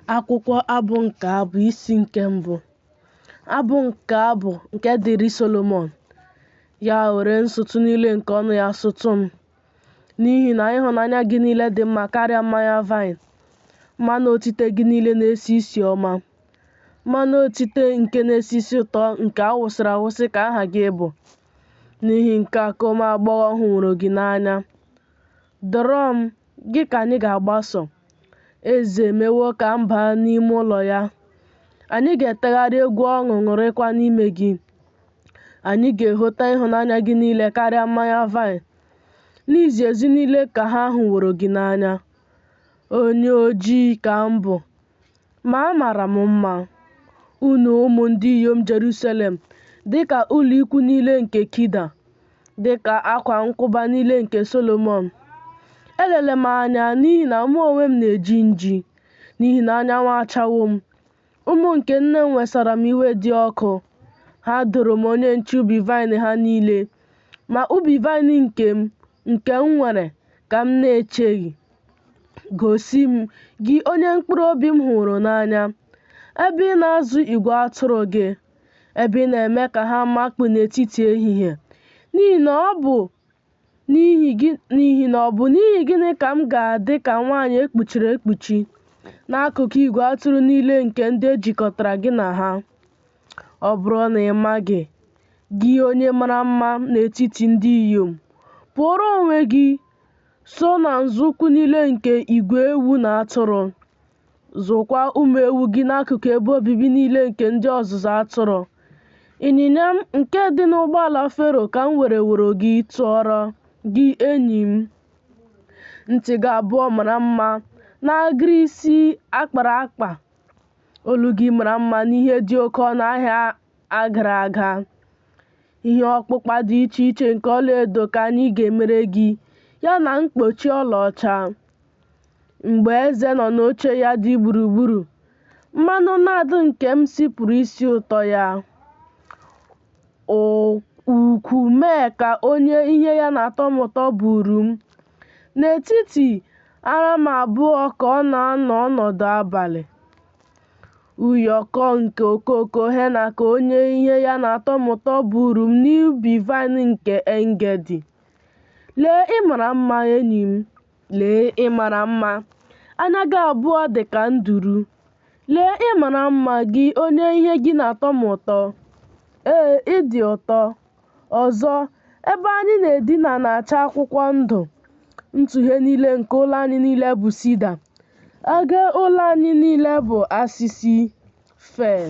Akwụkwọ Abụ nke Abụ isi nke mbụ. Abụ nke Abụ nke dịrị Solomọn. Ya were nsụtụ niile nke ọnụ ya sụtụ m. N'ihi na ịhụnanya gị niile dị mma karịa mmanya vaịn, mmanụ otite gị niile na-esi isi ọma. Mmanụ otite nke na-esi isi ụtọ nke a wụsịrị awụsị ka aha gị bụ. N'ihi nke a ka ụmụ agbọghọ hụworo gị n'anya. Dọrọ m, gị ka anyị ga-agbaso. Eze emewo ka m baa n'ime ụlọ ya. Anyị ga-etegharị egwu ọṅụ ṅụrịkwa n'ime gị. Anyị ga-ehota ịhụnanya gị niile karịa mmanya vaịn. N'izi ezi niile ka ha hụworo gị n'anya. Onye ojii ka m bụ, ma amara m mma. Unu ụmụ ndị inyom Jerusalem, dị ka ụlọ ikwu niile nke Kida, dị ka akwa nkwụba niile nke Solomọn. Elela m anya, n'ihi na mụ onwe m na-eji nji, n'ihi na anyanwụ achawo m. Ụmụ nke nne m wesara m iwe dị ọkụ. Ha doro m onye nche ubi vaịn ha niile, ma ubi vaịn nke m, nke m nwere, ka m na-echeghị. Gosi m, gị onye mkpụrụ obi m hụrụ n'anya, ebe ị na-azụ igwe atụrụ gị, ebe ị na-eme ka ha makpu n'etiti ehihie, n'ihi na ọ bụ n'ihi na ọ bụ n'ihi gịnị ka m ga-adị ka nwaanyị e kpuchiri ekpuchi n'akụkụ igwe atụrụ niile nke ndị e jikọtara gị na ha? Ọ bụrụ na ị maghị, gị onye mara mma n'etiti ndị inyom, pụọrọ onwe gị so na nzọụkwụ niile nke igwe ewu na atụrụ, zụkwa ụmụ ewu gị n'akụkụ ebe obibi niile nke ndị ọzụzụ atụrụ. Ịnyịnya m nke dị n'ụgbọala Fero ka m wereworo gị tụọrọ, gị enyi m. Ntị gị abụọ mara mma n'agịrị isi a kpara akpa, olu gị mara mma n'ihe dị oke ọnụ ahịa a gara aga. Ihe ọkpụkpa dị iche iche nke ọlaedo ka anyị ga-emere gị, ya na mkpuchi ọlaọcha. Mgbe eze nọ n'oche ya dị gburugburu, mmanụ nad nke m sipụrụ isi ụtọ ya. Ukwu mea ka onye ihe ya na-atọ m ụtọ buru m. N'etiti ara m abụọ ka ọ na-anọ ọnọdụ abalị. Ụyọkọ nke okooko henna ka onye ihe ya na-atọ m ụtọ buru m n'ubi vaịn nke Engedi. Lee ị mara mma enyi m, lee ị mara mma, anya gị abụọ dị ka nduru. Lee ị mara mma gị onye ihe gị na-atọ m ụtọ. Ee, ị dị ụtọ. Ọzọ, ebe anyị na-edina na-acha akwụkwọ ndụ, ntughe niile nke ụlọ anyị niile bụ sida, ege ụlọ anyị niile bụ asịsị fir.